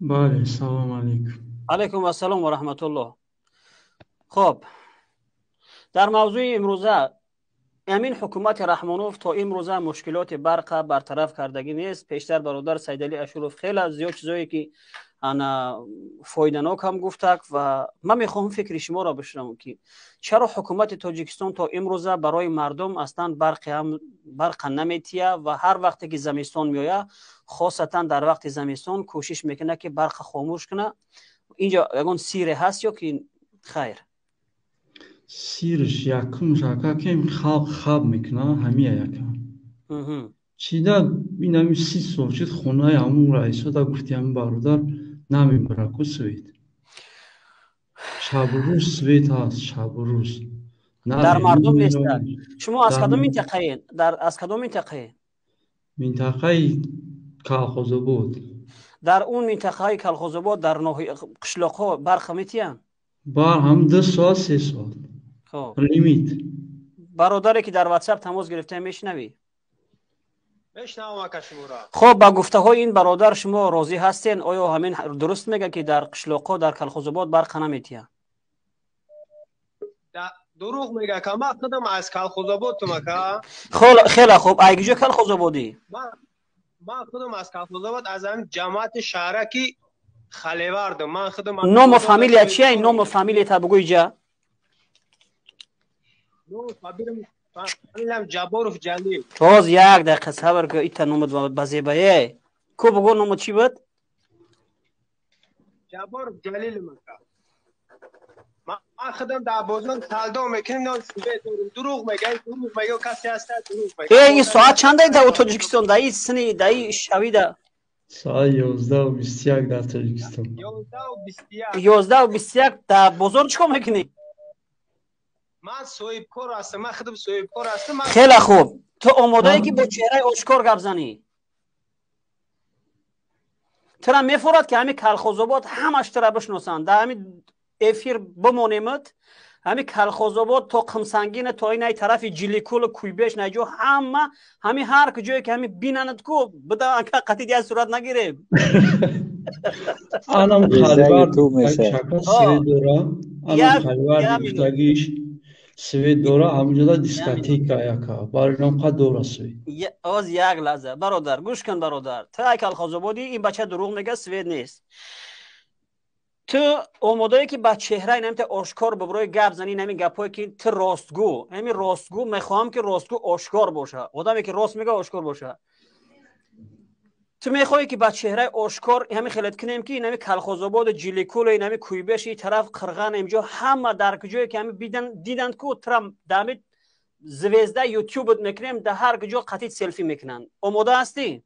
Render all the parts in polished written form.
Бале, салом алейкум. Алейкум ассалом ва раҳматуллоҳ. Хоб, дар мавзӯи имрӯза ҳамин ҳукумати Раҳмонов то имрӯза мушкилоти барқа бартараф кардагӣ нест. Пештар бародар Сайдалӣ Ашуров хеле зиёд чизое ки ана фоиданок ҳам гуфтак ва ман мехоҳам фикри шуморо бишунавам, ки чаро ҳукумати Тоҷикистон то имрӯза барои мардум аслан барқа наметия ва ҳар вақте ки замистон меояд, хосатан дар вақти замистон кӯшиш мекунад, ки барқа хомӯш кунад. Инҷо ягон сире ҳаст ё ки хайр? Сирш якумш, ака, ки халқ хаб мекунад, ҳамия якам. Чида инами 30 сол шуд, хонаи ҳамун раисода гуфти ҳамин бародар намебара ку свет. Шабу рӯз свет ҳаст, шабу рӯз. Дар мардум нестад. Шумо аз кадом минтақаед? Дар аз кадом минтақае? Минтақаи Калхозобод. Дар он минтақаи Калхозобод дар қишлоқҳо барқа метиҳанд? Бар ҳам 2 соат, 3 соат. Хоб. Лимит. Бародаре, ки дар Ватсап тамос гирифта, мешунавӣ? Мешунавам, ака, шуморо. Хоб, ба гуфтаҳои ин бародар шумо розӣ ҳастен? Оё ҳамин дуруст мега, ки дар қишлоқҳо дар Калхозобод барқа наметиҳанд? Дурӯғ мега, ака. Ман худам аз Калхозободтум, ака. Хеле хуб, ай куҷо Калхозободӣ? Ман худам аз Калхозобод, аз ҳамин ҷамоати шаҳраки Халевардам. Ман худам Ному фамилия чия? Ному фамилията бугӯ иҷа. Фамилиям Ҷабборов Ҷалил. Тоз як дақиқа сабр ку, ита номат ба зебае ку, бугӯ, номат чӣ буд? Ҷабборов Ҷалилам, ака. Ман худам дар бозор савдо мекунем, но свет дорем. Дурӯғ мега, дурӯғ мега, касе ҳаста, дурӯғ мега. Э, ин соат чанда дар Тоҷикистон, даи сини даи шавида? Соат 11:21 дар Тоҷикистон. 11:21. 11:21 дар бозор чӣ кор мекунӣ? Ман соҳибкор ҳастам, ман худам соҳибкор ҳастам. Хеле хуб, ту омодаӣ, ки бо чеҳраи ошкор гап занӣ? Тура мефорад, ки ҳамин Калхозобод ҳамаш тура бишносанд? Дар ҳамин эфир бимонемад, ҳамин Калхозобод то Қимсангина, то инай тарафи Ҷиликулу Куйбеш, наҷо ҳама ҳамин ҳар куҷое ки ҳамин бинанад ку буда, қатид як сурат нагирем. Анам Халивар свет дора, анам Халивар гуфтагиш свет дора, ҳаминҷода дискотека яка барои номқа дора свет. Оз як лаҳза, бародар, гӯш кун, бародар. Ту ай Калхозободӣ, ин бача дурӯғ мега, свет нест. Ту омодае, ки ба чеҳраи намита ошкор биброи гап занӣ? Ҳамин гапҳое, ки ту ростгӯ, ҳамин ростгӯ, мехоҳам, ки ростгӯ ошкор боша, одаме, ки рост мега, ошкор боша. Ту мехоҳӣ, ки ба чеҳраи ошкор ҳамин хелет кунем, ки инами Калхозободу Ҷиликулу инами Куйбеши тараф Қирған инҷо ҳама дар куҷое ки ҳами диданд ку тура дами звезда Ютуб мекунем, дар ҳар куҷо қатид селфи мекунанд. Омода ҳастӣ?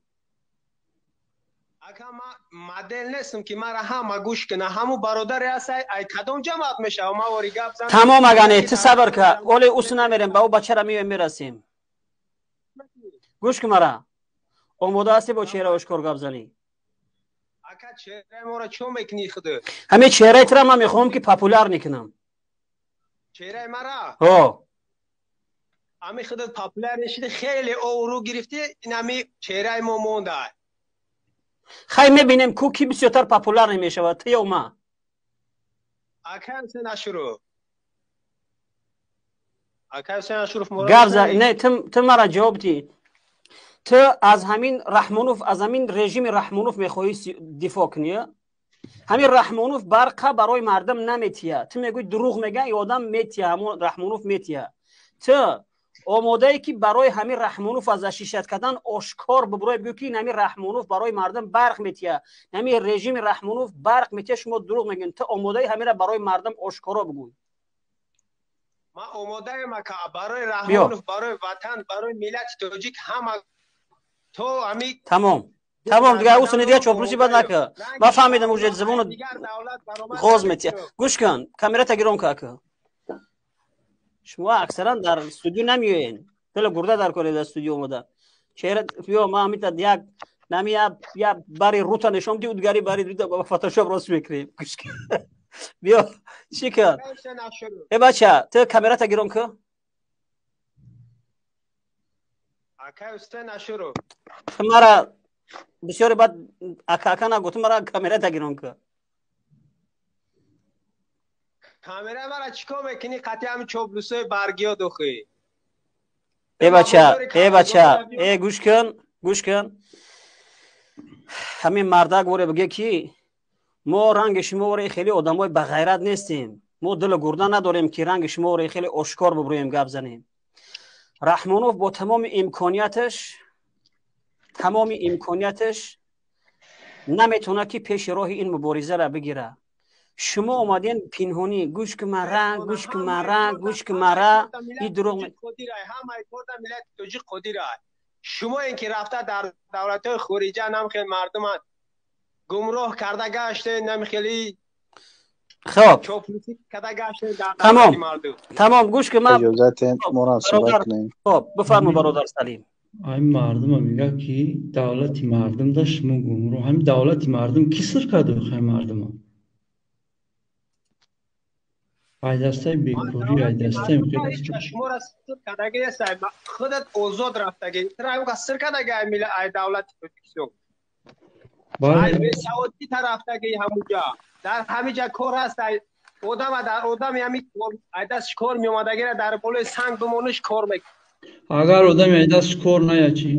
Ака, ман модел нестам, ки мара ҳама гӯш кунад. Ҳамун бародаре ҳаст, ай кадом ҷамоат мешава, ман вори гап зан. Тамом, агане ту сабр ка, оле усу намерем, ба ӯ бачара меоем, мерасем. Гӯш ку мара, омода ҳастӣ бо чеҳраи ошкор гап занӣ? Ака, чеҳраи моро чо мекунӣ худо? Ҳамин чеҳраи тура ман мехоҳам, ки популяр мекунам. Чеҳраи мара? Ҳо. Ҳами худат популяр шиди, хеле обрӯ гирифтӣ, ин ҳами чеҳраи мо монда. Хай, мебинем ку ки бисёртар популяр мешавад, ту ё ма. Ака Ҳусен Ашуров, ака Ҳусен Ашуров. Гап за. Не, ту мара ҷавоб дӣ. Ту аз ҳамин Раҳмонов, аз ҳамин режими Раҳмонов мехоҳӣ дифоъ кунӣ? Ҳамин Раҳмонов барқа барои мардум наметия, ту мегӯӣ дурӯғ мега, и одам метия, ҳамон Раҳмонов метия. Ту омодае, ки барои ҳамин Раҳмонов аз защищать кардан ошкор бибурой, бигӯ, ки ҳамин Раҳмонов барои мардум барқ метия, ҳамин режими Раҳмонов барқ метия, шумо дурӯғ мегӯед? Ту омодаи ҳаминра барои мардум ошкоро бигӯй? Ман омодаем, ака, барои Раҳмонов, барои ватан, барои миллати тоҷик, ҳама то ҳами. Тамом, тамом, дигар усуни дигар чоплуси бад нака, ман фаҳмидам, уже забону ғоз метия. Гӯш кун, камерата гиром ка, ака. Шумо аксаран дар студио намеоен, хеле гурда дар коре дар студио омода чеҳра. Ё ма ҳамита як нами я бари рута нишон ди, удгари бари ба Фотошоп рост мекунем. Биё, чӣ кар? Э, бача, ту камерата гиром ку. Ту мара Бисёре баъд ака ака нагӯ, ту мара камера дагирон ка. Камера мара чикор мекунӣ? Қатъи ҳами чоплусои баргиё дохӣ. Э бача, э бача, э гӯш кун, гӯш кун. Ҳамин мардак воре бигӯ ки мо ранги шумо воре хеле одамои бағайрат нестем. Мо дилу гурда надорем ки ранги шумо воре хеле ошкор бибурем гап занем. Раҳмонов бо тамоми имконияташ, тамоми имконияташ наметавонад ки пеши роҳи ин муборизаро бигирад. Шумо омаден пинҳонӣ, гӯш ки мара, гӯш ки мара, гӯш ки мара, и дурӯғ. Ҳамаи корда миллати тоҷик қодир аст. Шумо ин ки рафта дар давлатҳои хориҷа нам хел мардума гумроҳ карда гаштед, нам хели хоб чоплусӣ карда гаштед дар тамом давлати мардум. Тамом, гӯш ки ман Иҷозатен моро суҳбат кунем. Хоб, бифармо, бародар Салим. Ҳамин мардума мегӯяд ки давлати мардум да шумо гумроҳ. Ҳамин давлати мардум кӣ сир кард охи мардума? Ай дастаи бекорӣ, ай дастаи шуморо сир кардаги нест, худат озод рафтаги. Тра сир кардаги ай милла ай давлати Тоҷикистон. Ай бесаводӣ тарафтаги ҳамуҷа. Дар ҳамиҷа кор ҳаст, ай одама дар одами ҳами ай дастш кор меомадагира дар болои санг бимониш кор мекунад. Агар одами ай дастш кор ная чӣ?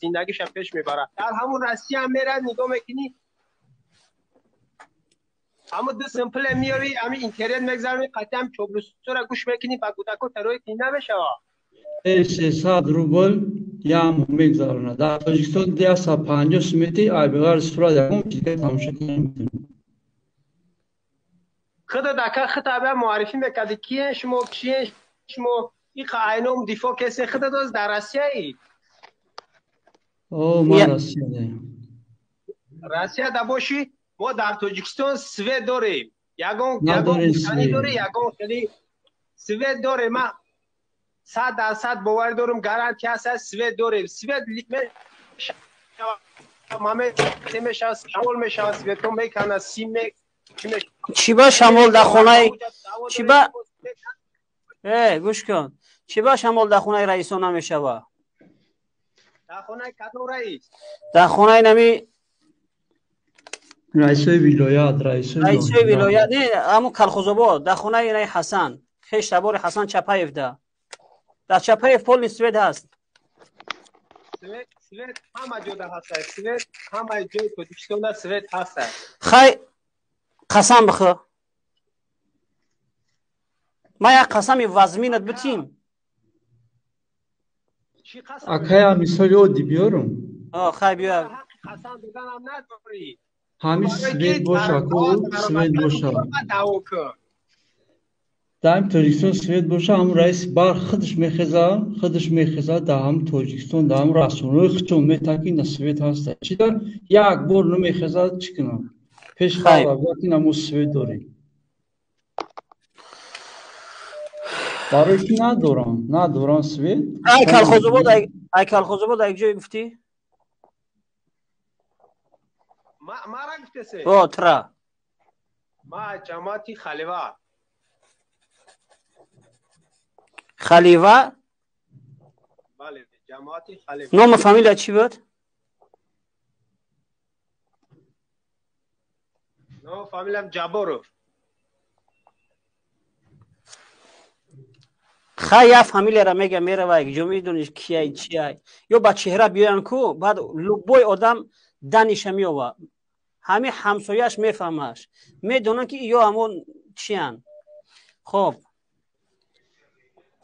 Зиндагиша пеш мебарад. Дар ҳамун Россия мерад, нигоҳ мекунӣ, ҳамун ду симпле меёри, ҳами интернет мегзаронӣ, қатъи ҳам чоблусора гӯш мекунӣ, ба кӯдако тарои кӣ намешавад. 300 рубл як моҳ мегзаронад. Дар Тоҷикистон 150 сумети ай беғайр сурат ягон чиз тамошо карда наметавонӣ. Худат ака худат бия муаррифӣ мекардӣ, киен шумо, чиен шумо, иқа айном дифоъ кесе, худат оз дар Россияӣ. О, ман Россия даем. Россия да бошӣ, мо дар Тоҷикистон свет дорем. Ягон ягон гуфтанӣ дорӣ, ягон хеле свет дорем. Ман 100% боварӣ дорам, гарантия ҳаст, свет дорем. Свет мешавад, шамол мешавад, светҳо меканад, сим Чӣ ба шамол дар хонаи чӣ ба э гӯш кун, чӣ ба шамол дар хонаи раисо намешавад? Дар хонаи кадом раис? Дар хонаи нами раисои вилоят, раисои раисои вилоят не, ҳамун Калхозобод, дар хонаи наи Ҳасан, хеш табори Ҳасан Чапаев да. Дар Чапаев полный свет ҳаст. Свет ҳама ҷода ҳаст. Свет ҳамаи ҷои Тоҷикистонда свет ҳаст. Хай, қасам бихӯр. Ман як қасами вазминат битим. Акая мисоли оддӣ биёрум. Хай, биёр. Қасам доданам надорӣ. Ҳамин свет боша, ку свет боша. Дар ҳамин Тоҷикистон свет боша, ҳамун раиси барқ худаш мехеза, худаш мехеза дар ҳамин Тоҷикистон, дар ҳамин расонаҳои худшон метавад ки ина свет ҳаста. Чӣ дар як бор намехеза, чӣ кунам? Пеш халқ гӯяд ки ина мо свет дорем. Барои ки надорам, надорам свет. Ай Калхозобод, ай Калхозобод, ай ҷое гуфтӣ? Мара гуфтесе? О, тра. Ма ҷамоати Халива. Халива? Бале, ҷамоати Халива. Ному фамилия чӣ буд? Ному фамилиям Ҷабборов. Хай, як фамилияра мега, мерава якҷо, медониш кияй, чияй. Ё ба чеҳра биёян ку, баъд любой одам даниша меёва. Ҳамин ҳамсояаш мефаҳмаш. Медонанд ки ё ҳамон чиян. Хоб.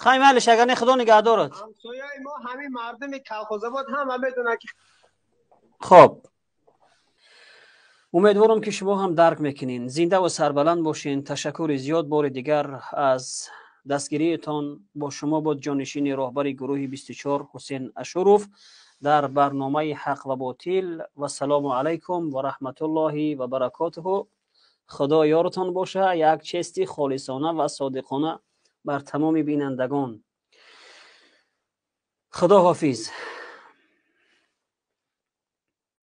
Хай, майлиш, агар не, худо нигаҳдорат. Ҳамсояи мо ҳамин мардуми Калхозобод ҳама медонанд ки Хоб. Умедворам ки шумо ҳам дарк мекунед. Зинда ва сарбаланд бошед. Ташаккури зиёд бори дигар аз дастгириятон. Бо шумо буд ҷонишини роҳбари гурӯҳи 24 Ҳусен Ашуров дар барномаи Ҳақ ва ботил. Вассалому алайкум ва раҳматуллоҳи ва баракотуҳу. Худо ёртон боша. Як чести холисона ва содиқона бар тамоми бинандагон. Худо ҳофиз.